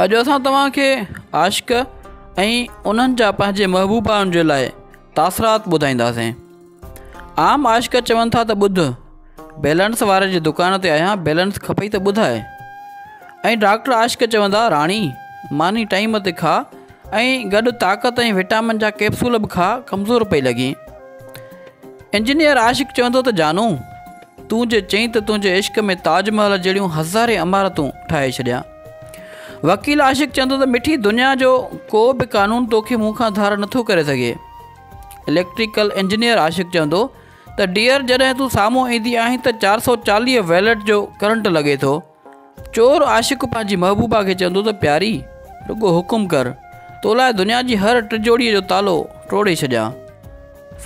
اڄ اسان توهان کي عاشق ۽ انهن جا پنهنجي محبوبائن جي لاء تاثرات ٻڌائينداسين. عام عاشق چون ٿا ته ٻڌ، بيلنس واري جي دڪان تي آهيان، بيلنس کپئي ته ٻڌاء. ۽ ڊاڪٽر عاشق چوندا، راڻي، ماني ٽائيم تي کاء ۽ گڏ طاقت ۽ وٽامن جا ڪيپسول به کاء، ڪمزور پئي لڳين. انجنيئر عاشق چوندو ته جانو، تون جي چئين ته تنهنجي عشق ۾ تاج محل جهڙيون هزارين عمارتون ٺاهي ڇڏيان. وڪيل عاشق چوندو ته مٺي دنيا جو ڪو به قانون توکي مون کان ڌار نٿو ڪري سگهي. اليڪٽريڪل انجنيئر عاشق چوندو ته ڊيئر جڏهن تون سامهون ايندي آهين ته 440 ويلٽ جو ڪرنٽ لڳي ٿو. چور عاشق پنهنجي محبوبا کي چوندو ته پياري رڳو حڪم ڪر تو لاء دنيا جي هر ٽجوڙيء جو تالو ٽوڙي ڇڏيان.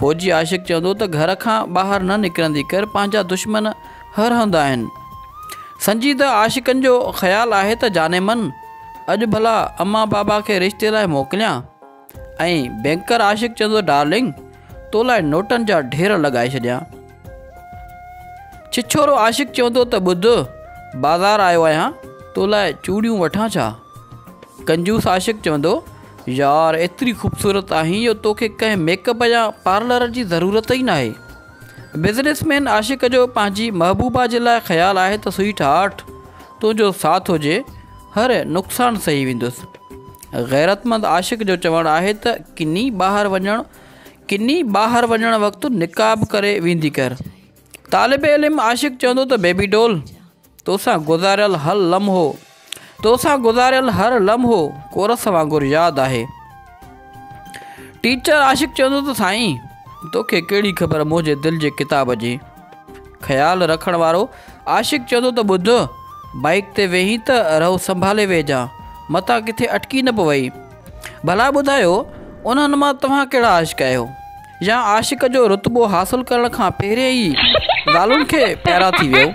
فوجي عاشق چوندو ته گهر کان ٻاهر نه نڪرندي ڪر پنهنجا دشمن هر هنڌ آهن. سنجيده عاشقن جو خيال آهي ته جاني من اڄ ڀلا امان بابا کي رشتي لاء موڪليان ۽ بينڪر عاشق چوندو ڊارلنگ تو لاء نوٽن جا ڍير لڳائي ڇڏيان. ڇڇورو عاشق چوندو ته ٻڌ بازار آيو آهيان تو لاء چوڙيون وٺان ڇا؟ ڪنجوس عاشق چوندو يار ايتري خوبصورت آهين جو توکي ڪنهن ميڪ اپ يا پارلر جي ضرورت ئي ناهي. بزنس مين عاشق جو پنهنجي محبوبا جي لاء خيال آهي ته سوئيٽ هارٽ تنهنجو ساٿ هجي هر نقصان سهي ويندس. غيرتمند عاشق جو چوڻ آهي ته ڪني ٻاهر وڃڻ ڪني ٻاهر وڃڻ وقت نقاب ڪري ويندي ڪر. طالب علم عاشق چوندو ته بيبي ڊول توسان گذاريل هر لمحو توسان گذاريل هر لمحو ڪورس وانگر ياد آهي. ٽيچر عاشق چوندو ته سائين توکي ڪهڙي خبر منهنجي دل جي ڪتاب جي. خيال رکڻ وارو عاشق چوندو ته ٻڌ بائيڪ تي ويهين ته رهو سنڀالي ويهجان متان ڪٿي اٽڪي نه پوئي. ڀلا ٻڌايو انهن مان توهان ڪهڙا عاشق آهيو؟ يا عاشق جو رتبو حاصل ڪرڻ کان پهرين ئي زالن کي پيارا ٿي ويو؟